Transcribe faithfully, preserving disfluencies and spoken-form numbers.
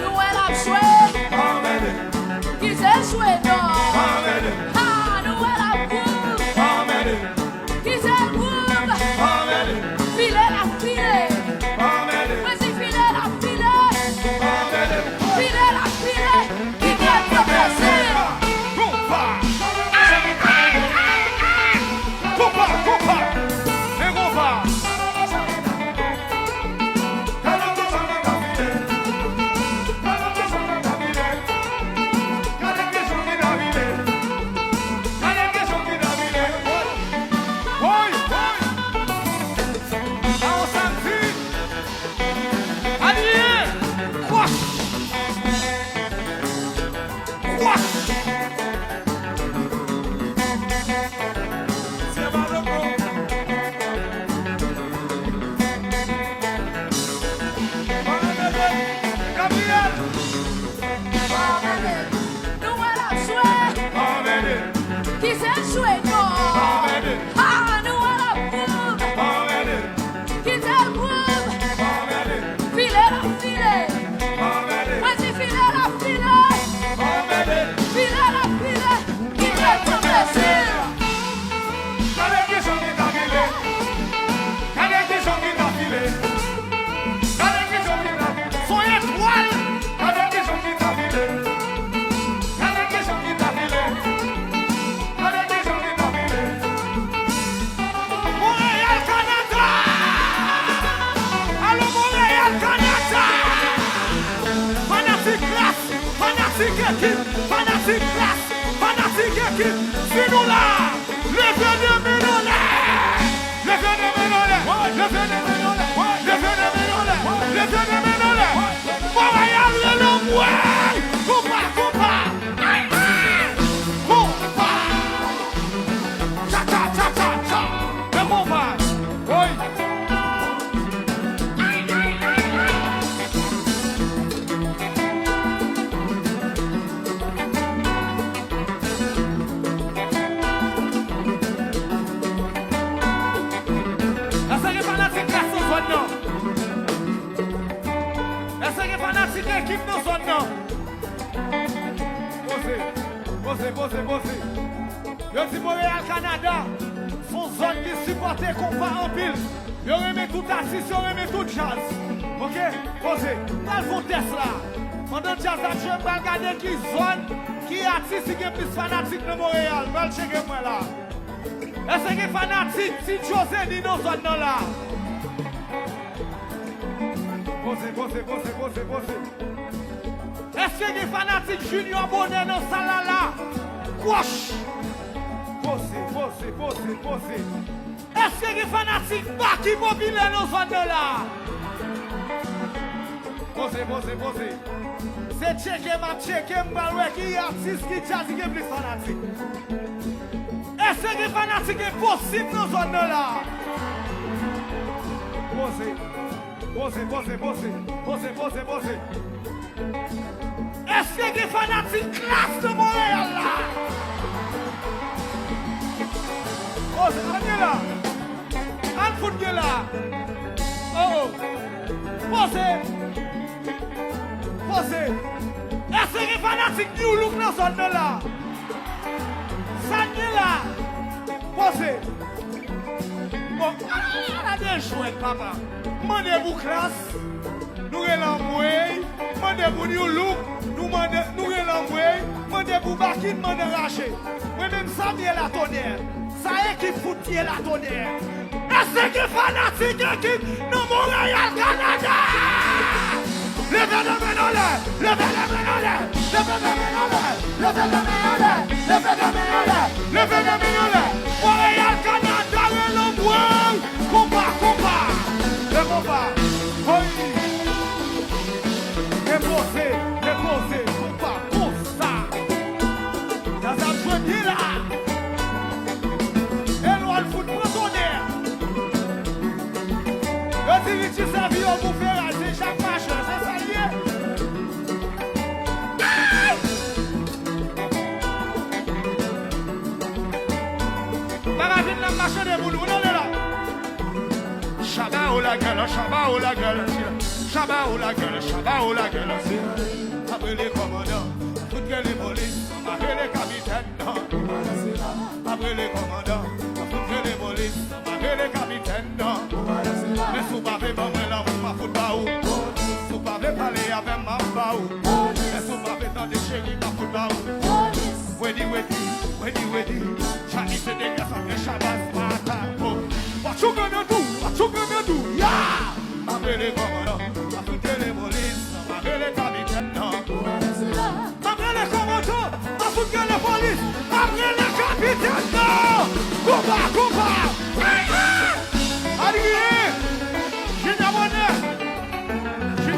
Nou wè l ap jwe. Kite l jwe non. Ha, nou wè l ap groove. Kite l groove. File l ap file. Mwen di file l ap file. File l ap file. Kite l pran plezi. Konpa! Konpa! Konpa! Men konpa! Woy! Woy! Awo samdi! Aniye! Kwach! Kwach! Se pa loko. Gabriel! Nou wè l ap jwe. Kite l jwe non. Ha, nou wè l ap groove. Kite l groove. File l ap file. Mwen di file l ap file. File l ap file. Kite l pran plezi. Gade kijan li ta file. Gade kijan li ta file. Gade kijan li ta file. Son etwal. Gade kijan li ta file. Gade kijan li ta file. Gade kijan li ta file. Montréal, Canada! Allô, Montréal, Canada! Fanatik klas, fanatik ekip, fanatik klas, fanatik ekip, si nou la, leve de men anlè! Leve de men anlè! Leve de men anlè! Leve de men anlè! Leve de men anlè! Montréal, rele m, wi! Konpa, konpa! Ay, ay! Konpa! Tcha, tcha, tcha, tcha, tcha! Men konpa! Woy! Èske gen fanatik klas nan zòn nan? Èske gen fanatik ekip nan zòn nan? Poze, poze, poze, poze. Yo di Montréal, Kanada, se yon zòn ki sipòte konpa anpil. Yo renmen tout atis, yo renmen tout djaz. Oke? Poze. M pral fè yon tès la. Pandan djaz la ap jwe, m pral gade ki zòn, ki atis ki gen plis fanatik nan Montréal. M pral tcheke m wè la. Èske gen fanatik Ti Djo Zenny nan zòn nan la? Poze, poze, poze, poze, poze. Èske gen fanatik Junior Bonheur nan sal la la? Kwòch! Poze, poze, poze, poze. Èske gen fanatik Baky Popilè nan zòn nan la? Poze, poze, poze. Se tcheke m ap tcheke, m pral wè ki atis, ki djaz ki gen plis fanatik. Èske gen fanatik Enposib nan zòn nan la? Poze. Poze, poze, poze. Poze, poze, poze. Èske gen fanatik klas nan Monreyal la? Poze, ann ye la. Ann fout gen la. Oh, oh. Poze. Poze. Èske gen fanatik New Look nan zòn nan la? Sa n gen la? Poze. Bon, ala de jwèt, papa. M mande pou klas. Nou rele anmwey. M mande pou New Look. Nou mande, nou rele anmwey. M mande pou Baky, m mande rache. Mwen menm, sa m ye la, tonè? Sa ekip fout ye la, tonè? Èske gen fanatik ekip nan Monreyal, Kanada? Leve de men anlè! Leve de men anlè! Leve de men anlè! Leve de men anlè! Leve de men anlè! Leve de men anlè! Monreyal, Kanada, rele m, woy! Konpa, konpa! Lè konpa! Woy! Depoze, depoze, konpa, konsa! Djaz ap jwe byen la! Elwàn fout pran tonè! Yo di Richie sèvi yo pou feray, se Jacques Marchand, se sa l ye? Bagay vin nan mache de pou nou, nou la. Chaba o la gala, chaba o la gala, chila. Chaba ou lagèl, chaba ou lagèl, se pa rele kòmandan, fout rele polis, pa rele kapitèn, non. Pa rele kòmandan, fout rele polis, pa rele kapitèn, non. Men si w pa vle ban mwen lanmou, m a fout ba ou. Si w pa vle pale avè m, m a ba ou. Men si w pa vle tande cheri, m a fout ba ou. Wedi, wedi, wedi, wedi. Chali se de gras antre Shabazz, Matako. What you gonna do? What you gonna do? Yeah! Pa rele kòmandan.